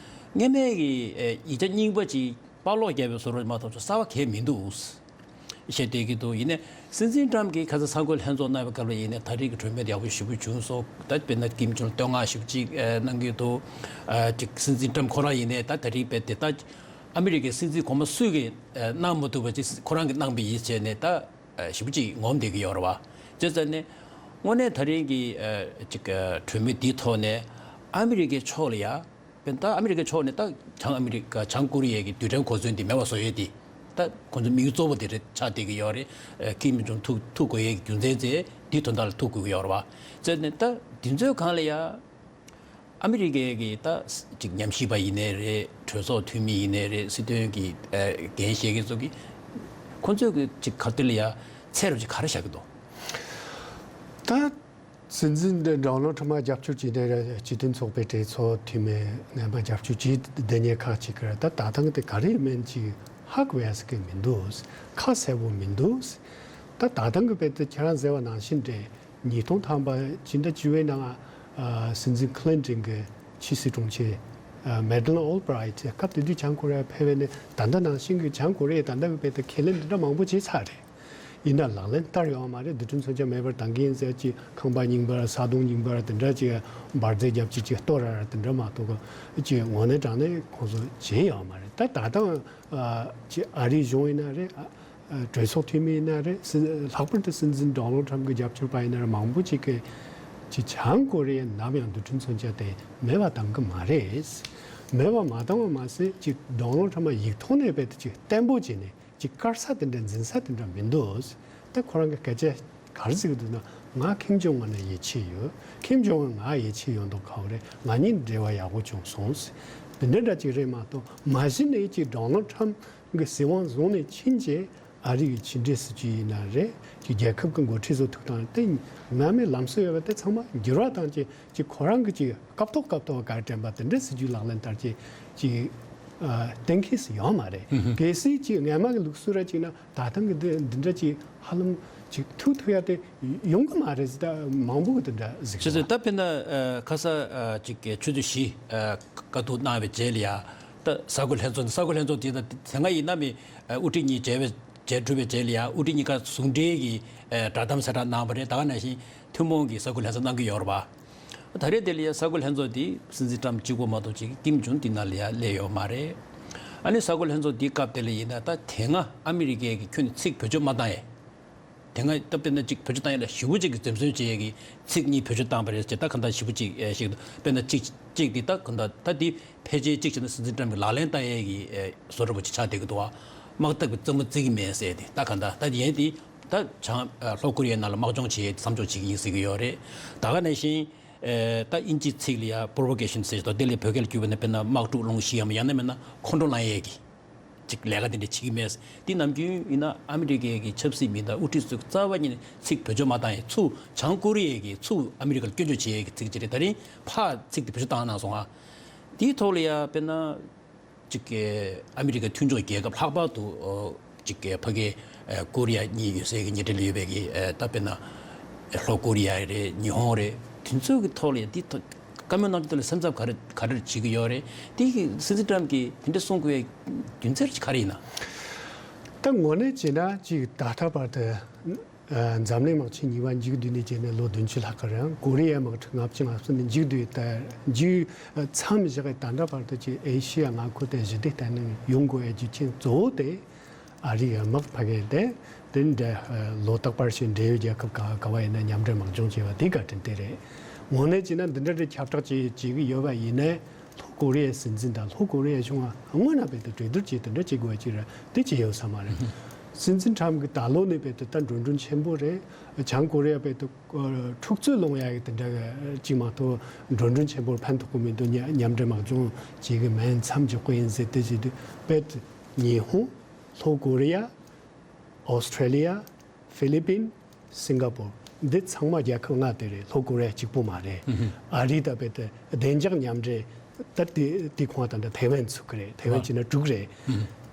སྔོན་མའི་གི་ཨ་ཡིག་ཆ་རྙིང་པ་ཅིག་པར་སློག་བརྒྱབ་པའི་བཟོ་འདྲ་མ་གཏོགས་གསར་པ་གང་ཡང་མི་འདུག་བཤད་བསྡད་ཀྱི་འདུག་ཡིན་ནའི་སྲིད་འཛིན་ཏྲམ་གྱིས་ཁ་སང་གསར་འགོད་ལྷན་ཚོགས་གནང་བའི་སྐབས་ལ་ཡིན་ནའི་ད་རེས་ཀྱི་གྲོས་མོལ་ཡག་པོ་ཞེ་པོ་བྱུང་སོང་། ད་དཔེར་ན་ཀིམ་ཇོང་བསྟོད་བསྔགས་ཞེ་པོ་ཅིག་ཨ་གནང་གི་འདུག་ཨ་ཅིག་སྲིད་འཛིན་ཏྲམ་ཁོ་རང་ཡིན་ནའི་ད་ད་རེས་དཔེ་དེ་ད་ཨ་མི་རི་ཀའི་སྲིད་འཛིན་གོང་མ་སུས་ཀྱིས་ཨ་གནང་མ་ཐུབ་པ་ཅིག་ཁོ་རང་གིས་གནང་པ་ཡིན་བྱས་ནས་ད་ཨ་ཞེ་པོ་ཅིག་ངོམ་བསྡད་ཀྱི་ཡོད་རེད་བ། བྱས་ཙང་ནས་དངོས་གནས་ད་རེས་ཀྱི་ཨ་ཅིག་ཨ་གྲོས་མོལ་འདིའི་ཐོག་ནས་ཨ་མི་རི་ཀའི་ཕྱོགས་ལ་ཡ། དཔེར་ན་ད་ཨ་མི་རི་ཀའི་ཕྱོགས་ནས་ད་བྱང་ཨ་མི་རི་ཀ་བྱང་ཀོ་རི་ཡའི་གི་རྡུལ་ཕྲན་གོ་མཚོན་དེ་མེད་པ་བཟོ་ཡས་དེ་ད་ཁོང་ཚོའི་དམིགས་ཡུལ་གཙོ་བོ་དེ་རེད་ཆགས་བསྡད་ཀྱི་ཡོད་རེད། ཨ་ཀིམ་ཇོང་ཐུག་ཐུག་དགོས་ཡས་ཀྱི་རྒྱུ་མཚན་དེ་འདི་དོན་དག་ལ་ཐུག་དགོས་ཀྱི་ཡོད་རེད་བ། བྱས་ནས་ད་འདི་ཚོའི་སྒང་ལ་ཡ་ཨ་མི་རི་ཀའི་གི་ད་ཅིག་ཉམས་ཞིབ་པ་ཡིན་ནའི་རེད། གྲོས་ཚོགས་འཐུས་མི་ཡིན་ནའི་རེད། སྲིད་དོན་གི་ཨ་འགན་བཞེས་མཁན་ཚོ་གི་ཁོང་ཚོས་གི་ཅིག་ག་དེ་ལ་ཡ་ཚད་རབ་ཅིག་ག་རེ་བཞག་གི་འདུག་ད། སྲིད་འཛིན་ཌོ་ནལ་ཊམ་རྒྱབ་སྐྱོར་བྱས་ནས་སྤྱི་མཐུན་ཚོགས་པའི་གྲོས་ཚོགས་འཐུས་མི་རྣམ་པ་རྒྱབ་སྐྱོར་བྱས་བསྡད་མཁན་ཁག་ཅིག་གིས་ད་ད་ཐེངས་དེ་ག་རེ་ཡིན་མིན་ཅིག་ཧ་གོ་ཡ་ཟེར་གི་མི་འདུག་ཁ་གསལ་པོ་མི་འདུག་ད་ད་ཐེངས་གི་དཔེ་དེ་ཁྱེད་རང་ཟེར་བ་ནང་བཞིན་རེད། ཉིས་སྟོང་ཐམ་པ་ཕྱི་ཟླ་བཅུ་པའི་ནང་ཨ་སྲིད་འཛིན་ཁི་ལིན་ཏོན་གྱི་ཕྱི་སྲིད་དྲུང་ཆེ་ཨ་མེ་ཌི་ལིན་ཨོལ་བྷི་རའི་ཊི་སྐབས་དེ་དུས་བྱང་ཀོ་རི་ཡར་ཕེབས་པ་ནས་ད་ལྟ་ནང་བཞིན་གྱི་བྱང་ཀོ་རི་ཡས་ད་ལྟ་གི་དཔེ་དེ་ཁས་ལེན་འདི་འདྲ་མང་པོ་བྱས་ཚར་རེད། ཡིན་ན་ལག་ལེན་བསྟར་ཡོད་མ་རེད། རྡུལ་ཕྲན་མཚོན་ཆ་མེད་པར་བཏང་གི་ཡིན་ཟེར་ཅིག་ཁང་པ་རྙིང་པ་ས་དོང་རྙིང་པ་དེ་འདྲ་ཅིག་འབར་རྫས་རྒྱབ་ཅིག་ཅིག་གཏོར་ར་ར་དེ་འདྲ་མ་གཏོགས་ཅིག་དངོས་གནས་དྲང་གནས་ཁོང་ཚོ་བྱས་ཡོད་མ་རེད། ད་ད་ལྟ་ཨ་ཅིག་ཨ་རིའི་གཞུང་ཡིན་ན་རེད། ཨ་གྲོས་ཚོགས་འཐུས་མི་ཡིན་ན་རེད། སྲིད་ལྷག་པར་དུ་སྲིད་འཛིན་ཌོ་ནལ་ཊམ་གྱི་རྒྱབ་སྐྱོར་པ་ཡིན་ན་རེད། མང་པོ་ཅིག་གིས་ཅིག་བྱང་ཀོ་རི་ཡས་ནམ་ཡང་རྡུལ་ཕྲན་མཚོན་ཆ་དེ་མེད་པ་བཏང་གི་མ་རེད། མེད་པ་མ་བཏང་བ་མ་ཟད་ཅིག་ཌོ་ནལ་ཊམ་ཡིག་ཐོག་ནས་རྦད་དེ་ཅིག་བརྟན་པོ་བྱས་ནས། ཅིག་དཀར་ས་དེ་འདྲ་འཛིན་ས་དེ་འདྲ་མི་འདུག་ད་ཁོ་རང་གི་སྐད་ཆ་ག་རེ་ཟེར་གི་འདུག་ན། ང་ཁིམ་ཇོང་ཨན་ལ་ཡིད་ཆེས་ཡོད། ཁིམ་ཇོང་ཨན་ང་ཡིད་ཆེས་ཡོད་མདོག་ཁ་པོ་རེད། ང་གཉིས་འབྲེལ་བ་ཡག་པོ་བྱུང་སོང་ཟེར། འདི་འདྲ་འདྲ་ཅིག་རེད་མ་གཏོགས་མ་གཞི་ནས་ཅིག་ཌོ་ནལ་ཊམ་གི་སྲིད་དབང་བཟུང་ནས་ཕྱིན་རྗེས་ཨ་རི་གི་ཕྱི་འབྲེལ་སྲིད་ཇུས་ཡིན་ན་རེད། ཅིག་རྒྱལ་ཁབ་ཀྱི་འགོ་ཁྲིད་ཚོ་ཐུག་སྟངས་དེ་སྔ་མའི་ལམ་སྲོལ་ཡོད་པ་དེ་ཚང་མ་འགྱུར་བ་བཏང་རྗེས་ཅིག་ཁོ་རང་གི་ཅིག་སྐབས་ཐོག་སྐབས་ཐོག་གར་དྲན་པ་དེ་འདྲ་སྲིད་ཇུས་ལག་ལེན་བསྟར་རྗེས་ཅིག་ཨ་གཏན་འཁེལ་སུ་ཡོད་མ་རེད། གལ་སྲིད་ཅིག་སྔ་མ་གི་ལུགས་སྲོལ་ར་ཅིག་ན་ད་ཐེངས་ཀྱི་འདི་འདི་འདྲ་ཅིག་ཧ་ལམ་ཅིག་ཐུག་ཐུག་ཡ་དེ་ཡོང་གི་མ་རེད་ཟེར། ད་མང་པོ་གི་དེ་འདྲ་གཟིགས་བྱས་ཙང་། ད་དཔེར་ན་ཨ་ཁ་ས་ཨ་ཅིག་གི་ཆུ་ཚོད་བཞི་ཨ་བཀའ་བསྡུར་གནང་བའི་རྗེས་ལ་ཡ། ད་གསར་འགོད་ལྷན་ཚོགས་འདི་གསར་འགོད་ལྷན་ཚོགས་དེ་ད་དེ་སྔ་ཡིན་ན་མི་ཨ་དབུ་ཁྲིད་གཉིས་མཇལ་བའི་མཇལ་གྲུབ་པའི་རྗེས་ལ་ཡ་དབུ་ཁྲིད་གཉིས་ཀ་ཟུང་འབྲེལ་གྱི་ཨ་བསྒྲགས་གཏམ་གསལ་བསྒྲགས་གནང་བ་རེད། ད་ག་ནང་བཞིན་ཐུན་མོང་གི་གསར་འགོད་ལྷན་ཚོགས་གནང་གི་ཡོད་རེད་པ། ད་རེས་དེ་ལ་ཡ་གསར་འགོད་ལྷན་ཚོགས་དེ་སྲིད་འཛིན་ཊམ་གཅིག་པོ་མ་གཏོགས་ཅིག་ཀིམ་ཇོང་དེ་ནང་ལ་ཡ་སླེབས་ཡོད་མ་རེད། ཨ་ནི་གསར་འགོད་ལྷན་ཚོགས་དེའི་སྐབས་དེ་ལ་ཡིན་ན་ད་དེ་སྔ་ཨ་མི་རི་ཀའི་གི་ཁྱོན་ནས་ཚིག་བེད་སྤྱོད་མ་བཏང་ཡས། དེ་སྔ་ད་དཔེར་ན་ཅིག་བེད་སྤྱོད་བཏང་ཡས་ལ་ཞེ་པོ་ཅིག་གི་འཛེམ་ཟོན་བྱེད་ཡས་ཀྱི་ཚིག་གཉིས་བེད་སྤྱོད་བཏང་པ་རེད་ཅེས། ད་གང་ལྟར་ཞེ་པོ་ཅིག་ཨེ་ཞིག་དཔེར་ན་ཅིག་ཅིག་དེ་ད་གང་ལྟར་ད་དེ་ཕལ་ཆེར་ཅིག་བྱས་ན་སྲིད་འཛིན་ཊམ་གྱི་ལག་ལེན་བསྟར་ཡས་ཀྱི་ཨེ་བཟོ་འདྲ་པོ་ཅིག་ཆགས་བསྡད་ཀྱི་འདུག་བ། དམག་འཐབ་ཀྱི་རྩེད་མོ་རྩེ་གི་མེད་ཟེར་ཏེ། ད་གང་ལྟར་ད་ཡན་དེ་ད་བྱང་ཨ་ལྷོ་ཀོ་རི་ཡའི་ནང་ལ་དམག་སྦྱོང་བྱེད་ཡས་མཚམས་འཇོག་བྱེད་ཀྱི་ཡིན་ཟེར་གྱི་ཡོད་རེད། ད་ག་ནང་བཞིན་ཨེ་ད་དབྱིན་ཇིའི་ཚིག་ལ་ཡ་པོ་རོ་ཝོ་ཀེ་ཤན་ཟེར་ཏེ་དེ་ལས་བོད་སྐད་ལ་བསྒྱུར་བ་ན་དཔེར་ན་དམག་འཁྲུག་སློང་གཞི་ཡམ་ཡང་ན་མིན་ན་ཁོང་ཁྲོ་ལངས་ཡས་ཀྱི་ཅིག་ལས་ཀ་དེ་འདྲ་བྱེད་ཀྱི་མེད། འདི་ནམ་རྒྱུན་ཡིན་ན་ཨ་མི་རི་ཀའི་གི་ཆབ་སྲིད་མི་དང་དབུ་ཁྲིད་ཚོས་རྩ་བ་ཉིད་ནས་ཚིག་བེད་སྤྱོད་མ་བཏང་ཡས་ཚུར་བྱང་ཀོ་རི་ཡའི་གི་ཚུར་ཨ་མི་རི་ཀར་སྐྱོན་བརྗོད་བྱེད་ཡས་ཀྱི་ཚིག་ཅིག་རེད། ད་རིང་ཕར་ཚིག་དེ་བེད་སྤྱོད་བཏང་གནང་སོང་ཨ། དེའི་ཐོག་ལ་ཡ་དཔེར་ན་ཅིག་གི་ཨ་མི་རི་ཀའི་མཐུན་ཕྱོགས་རྒྱལ་ཁབ་ལྷག་པར་དུ་ཨོ་ཅིག་གི་ཕ་གི་ཨེ་ཀོ་རི་ཡ་གཉིས་ཡོད་སའི་གི་ཉེ་འབྲེལ་ཡོད་པའི་གི་ཨེ་ད་དཔེར་ན་ཨེ་ལྷོ་ཀོ་རི་ཡ་རེད། ཉི་ཧོང་རེད། དེ་ཚོའི་གི་ཐོག་ལ་ཡ་དེ་ཐོག་བཀའ་མོལ་གནང་རྒྱུ་དེ་ལ་སེམས་འཚབ་ག་རེ་ག་རེ་བྱེད་ཀྱི་ཡོད་རེད། དེ་གི་སྲིད་འཛིན་ཊམ་གྱིས་དེ་འདྲ་གསུང་དགོས་པའི་རྒྱུ་མཚན་ག་རེ་ཡིན་ན། ད་དངོས་གནས་བྱས་ན་ཅིག་ད་ལྟ་བར་དུ་ཨ་འཛམ་གླིང་དམག་ཆེན་གཉིས་པ་མཇུག་བསྡུས་ནས་བྱས་ནས་ལོ་བདུན་ཅུ་ལྷག་གི་རིང་ཀོ་རི་ཡའི་དམག་འཁྲུག་ལྔ་བཅུ་ང་གསུམ་ནས་མཇུག་བསྡུས་ད་མཇུག་མཚམས་བཞག་གི་ད་ལྟ་བར་དུ་ཅིག་ཨེ་ཤི་ཡ་མངའ་ཁུལ་དེ་ཞི་བདེ་བརྟན་ལྷིང་ཡོང་དགོས་པའི་རྒྱུ་རྐྱེན་གཙོ་བོ་དེ། ཨ་རིའི་དམག་ཕ་གི་དེ་དེ་འདྲ་ལོ་རྟག་པར་ཞིག་འབྲེལ་ཡོད་རྒྱལ་ཁབ་ག་ག་བ་ཡིན་ན་མཉམ་འབྲེལ་དམག་སྦྱོང་བྱས་པ་དེ་བཀའ་དྲིན་དེ་རེད། དངོས་གནས་བྱས་ན་འདི་འདྲ་རེ་ཁྱབ་བསྒྲགས་བྱེད་བྱེད་ཀྱི་ཡོད་པ་ཡིན་ན་ལྷོ་ཀོ་རི་ཡའི་སྲིད་འཛིན་དང་ལྷོ་ཀོ་རི་ཡའི་གཞུང་ལ་སྔོན་ལ་བས་དུ་གྲོས་བསྡུར་བྱས་དེ་འདྲ་བྱེད་དགོས་ཀྱི་རེད། དེ་བྱས་ཡོད་ས་མ་རེད། སྲིད་འཛིན་ཁྲམ་གྱི་ད་ལོ་ནས་བས་དུ་ད་འགྲོ་གྲོན་ཆེན་པོ་རེད། བྱང་ཀོ་རི་ཡ་བས་དུ་འཁྲུག་རྩོད་སློང་ཡ་གི་དེ་འདྲ་གཅིག་མ་གཏོགས་འགྲོ་གྲོན་ཆེན་པོར་ཕན་ཐོགས་ཀྱི་མི་འདུག་མཉམ་འབྲེལ་དམག་སྦྱོང་བྱེད་ཀྱི་མིན་མཚམས་འཇོག་གི་ཡིན་ཟེར་དེ་བྱེད་དུས་བས་དུ་ཉི་ཧོང་། ལྷོ་ཀོ་རི་ཡ། ཨོ་སི་ཁྲེ་ལི་ཡ། ཧྥི་ལི་པིན། སིང་ག་པོར། འདི་ཚང་མ་རྒྱལ་ཁབ་ལྔ་དེ་རེད། ལྷོ་ཀོ་རི་ཡ་གཅིག་པོ་མ་རེད། ཨ་རི་ད་བས་དེ་བདེ་འཇགས་མཉམ་འབྲེལ་ད་དེ་དེ་ཁོང་ད་འདྲ་ཐེ་ཝན་ཚུགས་ཀྱི་རེད། ཐེ་ཝན་བྱས་ན་དྲུག་རེད།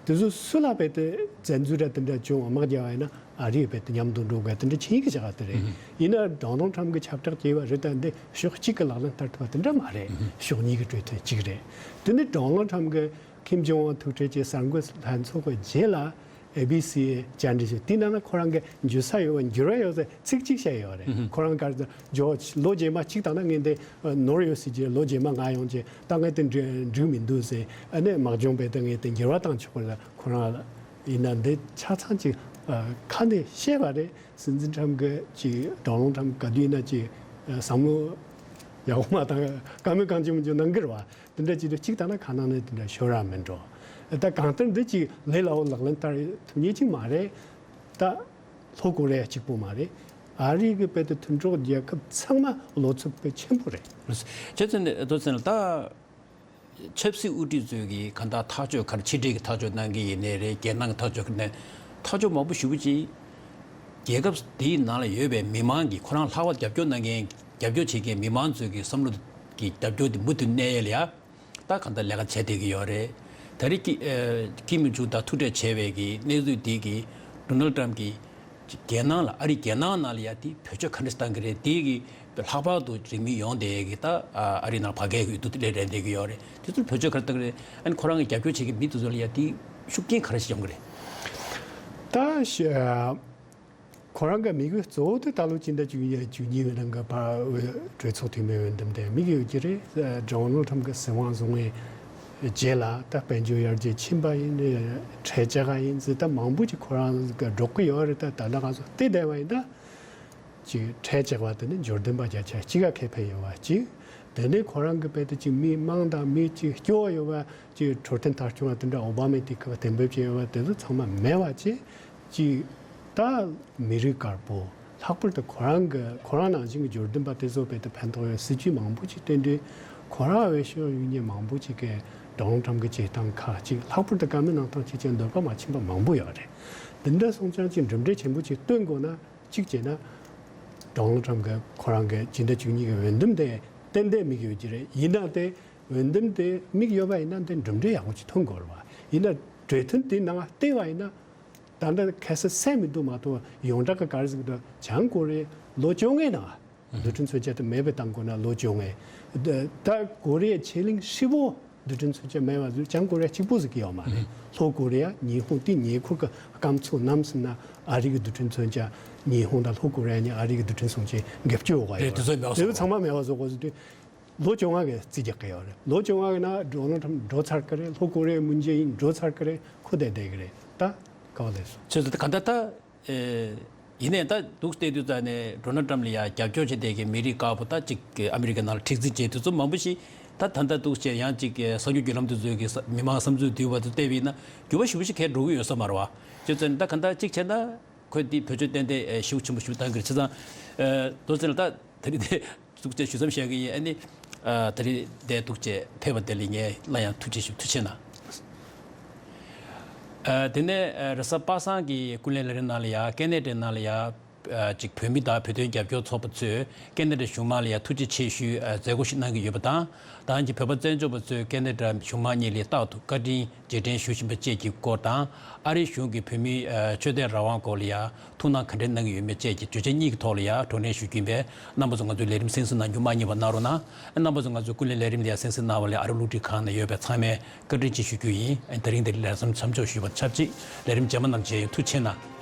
དེ་ཚོ་སུ་ལ་བས་དེ་བཙན་འཛུལ་ར་དེ་འདྲ་བྱུང་དམག་རྒྱག་པ་ཡིན་ན་ཨ་རི་བས་དེ་མཉམ་དུ་འགྲོ་དགོས་དེ་འདྲ་ཆིངས་ཡིག་བཞག་པ་དེ་རེད། ཡིན་ན་ཌོ་ནལ་ཁྲམ་གྱི་ཁྱབ་བསྒྲགས་བྱས་པ་རེད། ད་འདི་ཕྱོགས་གཅིག་གི་ལག་ལེན་བསྟར་ཐུབ་པ་དེ་འདྲ་མ་རེད། ཕྱོགས་གཉིས་ཀྱི་གྲོས་མཐུན་གཅིག་རེད། དེ་ནི་ཌོ་ནལ་ཁྲམ་གྱི་ཁིམ་ཇོང་ཨན་ཐུག་འཕྲད་ཀྱི་གསར་འགོད་ལྷན་ཚོགས་ཀྱི་རྗེས་ལ་ཨེ་བི་སི་བཅར་འདྲི་ཞུ་དེ་ནང་ན་ཁོ་རང་གི་འགྱུར་ས་ཡོད་པ་འགྱུར་བ་ཡོད་ཟེར་ཚིག་གཅིག་བཤད་ཡོད་རེད། ཁོ་རང་གར་ཇོ་ལོ་རྗེས་མ་གཅིག་དང་ན་ངས་འདི་ནོར་ཡོད་སྲིད་ཀྱི་ལོ་རྗེས་མ་ང་ཡོང་ཀྱི་ད་ངས་དེ་འགྲིག་འགྲིག་མི་འདུག་ཟེར། ཨ་ནི་དམག་སྦྱོང་བས་ད་ངས་དེ་འགྱུར་བ་བཏང་ཆོག་པ་ལ་ཁོ་རང་ལ་ཡིན་ན་འདི་ཆ་ཚང་ཅིག་ཁ་ནས་བཤད་པ་རེད། སྲིད་འཛིན་ཁྲམ་གི་ཅིག་ཌོ་ནལ་ཁྲམ་ག་དུས་ཡིན་ན་ཅིག་བསམ་བློ་ཡག་པོ་མ་བཏང་བཀའ་མོལ་གང་ཅི་མི་ཅི་གནང་གི་རེད་བ། དེ་འདྲ་ཅིག་རེད། གཅིག་ལྟ་ན་ཁ་ནང་ནས་དེ་འདྲ་ཤོར་ར་མི་འགྲོ། ད་གང་ལྟར་འདི་ཅིག་ལས་སླ་བོ་ལག་ལེན་བསྟར་ཐུབ་ཉེན་ཅིག་མ་རེད། ད་ལྷོ་ཀོ་རི་ཡ་གཅིག་པོ་མ་རེད། ཨ་རི་གི་བོད་དུ་མཐུན་གྲོགས་རྒྱལ་ཁབ་ཚང་མ་བློ་འཚབ་དཔེ་ཆེན་པོ་རེད། བྱས་ཙང་ནས་ཨ་ཏོ་ཚན་ལ་ད་ཆབ་སྲིད་དབུ་ཁྲིད་ཚོས་ཀྱི་གང་ལྟར་ཐག་གཅོད་ག་རེ་ཕྱི་འབྲེལ་གྱི་ཐག་གཅོད་གནང་གི་ཡིན་ནའི་རེད། རྒྱལ་ནང་གི་ཐག་གཅོད་ག་རེ་ནས་ཐག་གཅོད་མང་པོ་ཞེ་པོ་ཅིག་རྒྱལ་ཁབ་དེའི་ནང་ལ་ཡོད་པའི་མི་མང་གིས་ཁོ་རང་ལྷག་པར་རྒྱབ་སྐྱོར་གནང་མཁན་རྒྱབ་སྐྱོར་བྱེད་མཁན་མི་མང་ཚོས་ཀྱི་བསམ་བློ་གི་རྒྱབ་སྐྱོར་དེ་མུ་མཐུད་གནས་ཡས་ལ་ཡ། ད་གང་ལྟར་ལས་ཀ་བྱས་བསྡད་ཀྱི་ཡོད་རེད། ད་རེས་ཀི་ཨ་ཀིམ་ཇོང་དང་ཐུག་འཕྲད་བྱས་པའི་གི་གནས་ཚུལ་དེ་གི་ཌོ་ནལ་ཊམ་གྱིས་རྒྱལ་ནང་ལ་ཨ་རི་རྒྱལ་ནང་ནང་ལ་ཡ་དེ་བེད་སྤྱོད་ག་འདྲ་བཏང་གི་རེད། དེ་གི་ལྷག་པར་དུ་རིང་མིན་ཡོང་བསྡད་ཀྱི་ད་ཨ་རི་ནང་བར་བརྒལ་གྱི་ཡུལ་དུ་སླེབས་རན་བསྡད་ཀྱི་ཡོད་རེད། དེ་ཚོར་བེད་སྤྱོད་ག་རེ་བཏང་གི་རེད། ཨ་ནི་ཁོ་རང་གི་རྒྱབ་སྐྱོར་བྱེད་མཁན་མི་དེ་ཚོ་ལ་ཡ་དེ་ཤུགས་རྐྱེན་ག་རེ་ཞིག་ཡོང་གི་རེད། ད་ཤ- ཁོ་རང་གི་དམིགས་ཡུལ་གཙོ་བོ་དེ་ད་ལོ་སྤྱི་ཟླ་བཅུ་གཉིས་བཅུ་གཉིས་པའི་ནང་གི་བར་གྲོས་ཚོགས་འཐུས་མི་འོས་འདེམས་དེ་དམིགས་ཡོད་ཀྱི་རེད། ཌོ་ནལ་ཁྲམ་གི་སྲིད་དབང་བཟུང་བའི་རྗེས་ལ་ད་དཔལ་འབྱོར་ཡར་རྒྱས་ཕྱིན་པ་ཡིན། ཁྲལ་ལྕགས་ཡིན་ཟེར་ད་མང་པོ་ཅིག་ཁོ་རང་གི་སྒྲོག་གི་ཡོད་རེད། ད་ད་ལྟ་ང་ཚོ་བལྟས་བསྡད་པ་ཡིན་ད། ཅིག་ཁྲལ་ལྕགས་པ་དེ་ནི་འབྱོར་ལྡན་པ་བརྒྱ་ཆ་གཅིག་ག་ཁེ་ཕན་ཡོད་པ་གཅིག་དེ་ནས་ཁོ་རང་གི་བལ་དུ་ཅིག་མི་དམངས་དང་མི་ཅིག་སྐྱོ་བ་ཡོད་པ་ཅིག་འཕྲོད་བསྟེན་ཐད་སྐྱོང་བ་དེ་འདྲ་ཨོ་བྷ་མས་དེ་ཁ་གཏན་འབེབས་བྱས་ཡོད་པ་དེ་ཚོ་ཚང་མ་མེད་པ་བྱས། ཅིག་ད་མི་རིགས་དཀར་པོ་ ལྷག་པར་དུ་ཁོ་རང་གི་ཁོ་རང་ནང་བཞིན་གྱི་འབྱོར་ལྡན་པ་དེ་ཚོ་བོད་དུ་ཕན་ཐོགས་ཡོད་སྲིད་ཇུས་མང་པོ་ཅིག་བཏོན་དུས། ཁོ་རང་འོས་ཤོག་གཡུག་མཁན་མང་པོ་ཅིག་གིས་ཌོ་ནལ་ཊམ་གྱི་བྱེད་སྟངས་ཁག་ཅིག་ལྷག་པར་དུ་བཀའ་མོལ་གནང་སྟངས་ཅིག་ཅན་འདོད་པ་མ་ཕྱིན་པ་མང་པོ་ཡོད་རེད། འདི་འདྲ་སོང་ཙང་ཅིག་གྲུབ་འབྲས་ཆེན་པོ་ཅིག་སྟོན་དགོས་ན། གཅིག་བྱས་ན། ཌོ་ནལ་ཊམ་གྱི་ཁོ་རང་གི་སྤྱི་ཟླ་བཅུ་གཉིས་ཀྱི་འོས་འདེམས་དེ་ཏན་ཏན་མིག་ཡོད་ཀྱི་རེད། ཡིན་ན་དེ་འོས་འདེམས་དེ་མིག་ཡོད་པ་ཡིན་ན་དེ་གྲུབ་འབྲས་ཡག་པོ་ཅིག་ཐོན་དགོས་རེད་བ། ཡིན་ན་གྲོས་མཐུན་དེ་ནང་བལྟས་པ་ཡིན་ན། ད་ལྟ་ཁ་སང་སེམས་མི་འདུག་མ་གཏོགས་ཡོངས་གྲགས་ཀྱི་ག་རེ་ཟེར་གི་འདུག་བྱང་ཀོ་རི་ཡ་ལོ་བཅོ་ལྔའི་ནང་རྡུལ་ཕྲན་མཚོན་ཆ་དེ་མེད་པ་བཏང་དགོས་ན་ལོ་བཅོ་ལྔ། ད་ད་ཀོ་རི་ཡ་ཆེ་གླིང་ཧྲིལ་པོ་རྡུལ་ཕྲན་མཚོན་ཆ་མེད་པ་ཟེར་བྱང་ཀོ་རི་ཡ་གཅིག་པོ་ཟེར་གི་ཡོད་མ་རེད། ལྷོ་ཀོ་རི་ཡ་ཉི་ཧོང་དེ་ཉེ་འཁོར་གྱི་སྐམ་མཚོ་ནམ་ཟེར་ན་ཨ་རི་གི་རྡུལ་ཕྲན་མཚོན་ཆ་ཉི་ཧོང་དང་ལྷོ་ཀོ་རི་ཡ་གཉིས་ཨ་རི་གི་རྡུལ་ཕྲན་མཚོན་ཆའི་འགབ་སྐྱོར་འོག་ཡོད་རེད། དེ་ཚོ་མེད་པ་བཟོ་དགོས་ཟེར་དུས། ལོ་བཅོ་ལྔ་གི་རྩིས་རྒྱག་གི་ཡོད་རེད། ལོ་བཅོ་ལྔ་གི་ནང་ཌོ་ནལ་ཊམ་འགྲོ་ཚར་གི་རེད། ལྷོ་ཀོ་རི་ཡའི་མུན་ཇེ་ཨིན་འགྲོ་ཚར་གི་རེད། ཁོ་བསྡད་བསྡད་གི་རེད། ད་ག་བ་ལས་སོང་། ཁྱོད་ཚོ་ད་ག་འདྲ་ད། ཨེ། ཡིན་ནའི་ད་འདུག་བལྟས་དུས་ཙ་ནས་ཌོ་ནལ་ཊམ་ལ་ཡ་རྒྱབ་སྐྱོར་བྱེད་བསྡད་མཁན་མི་རིགས་དཀར་པོ་ད་ཅིག་ཨ་མི་རི་ཀའི་ནང་ལ་མཁྲེགས་འཛིན་བྱས་དུས་ཚོད་མང་པོ་ཞིག་ད་ད་ལྟ་འདུག་བྱས་ཡང་ཅིག་གསར་འགྱུར་བརྒྱུད་ལམ་དེ་ཚོའི་གི་ས་མི་མང་བསམ་ཚུལ་བསྡུས་པ་ཚོ་བལྟས་པ་ཡིན་ན་འགྱུར་བ་ཞེ་པོ་ཞིག་གང་འགྲོ་གི་ཡོད་ས་མ་རེད་བ། བྱས་ཙང་ད་ག་འདྲ་ཅིག་བྱས་ན། ཁོས་འདི་བེད་སྤྱོད་ཏན་ཏན་ཨེ་ཤུགས་ཆེན་པོ་ཞིག་བཏང་གི་རེད། བྱས་ཙང་། ཨེ། དོ་ཚན་ལ་ད་དེ་རིང་དེ་ཐུགས་རྗེ་ཞུ་མཚམས་བཞག་གི་ཡིན། ཨ་ནི། ཨ། དེ་རིང་དེ་ཐུགས་རྗེ་ཕེབས་པ་དེ་ལ་ངས་སླར་ཡང་ཐུགས་རྗེ་ཞུ། ཐུགས་རྗེ་གནང་། ཨ། དེ་ནས་ཨ་རེས་གཟའ་པ་སངས་ཀྱི་ཀུན་གླེང་ལས་རིམ་ནང་ལ་ཡ་ཀེ་ན་ཌའི་ནང་ལ་ཡ། ཨ། ཅིག་བོད་མི་དང་བོད་དོན་རྒྱབ་སྐྱོར་ཚོགས་པ་ཚོས་ཀེ་ན་ཌ་གཞུང་མང་ལ་ཡ་ཐུགས་རྗེ་ཆེ་ཞུའི་ཨ་མཛད་སྒོ་ཞིག་གནང་གི་ཡོད་པ་དང་། ད་ཐེངས་ཀྱི་བོད་པ་བཙན་བྱོལ་བ་ཚོས་ཀེ་ན་ཌ་གཞུང་མང་གཉིས་ལ་རྟག་ཏུ་བཀའ་དྲིན་རྗེས་དྲན་ཞུ་བཞིན་པ་བཅས་ཀྱི་སྐོར་དང་། ཨ་རིའི་གཞུང་གིས་བོད་མིའི་ཨ་ཆོས་དད་རང་དབང་སྐོར་ལ་ཡ་ཐུགས་སྣང་ག་འདྲ་གནང་གི་ཡོད་མེད་བཅས་ཀྱི་བརྗོད་བྱ་གཉིས་ཀྱི་ཐོག་ལ་ཡ་བགྲོ་གླེང་ཞུ་རྒྱུ་ཡིན་པས། རྣམ་པ་ཚོ་ང་ཚོའི་ལས་རིམ་གསན་གཟིགས་གནང་རྒྱུ་མ་བསྙེལ་བ་གནང་རོགས་གནང་། རྣམ་པ་ཚོ་ང་ཚོའི་ཀུན་གླེང་ལས་རིམ་ལ་ཡ་གསན་གཟིགས་གནང་བ་ལ་ཨ་རི་རླུང་འཕྲིན་ཁང་ནང་ཡོད་པའི་ཚང་མས་བཀའ་དྲིན་ཆེ་ཞུ་རྒྱུ་ཡིན། ཨ། དེ་རིང་འདིར་ལས་རིམ་མཚམས་འཇོག་ཞུས་པ་ཆབས་ཅིག་ལས་རིམ་རྗེས་མ་རྣམས་མཇལ་ཡོང་། ཐུགས་རྗེ་གནང་།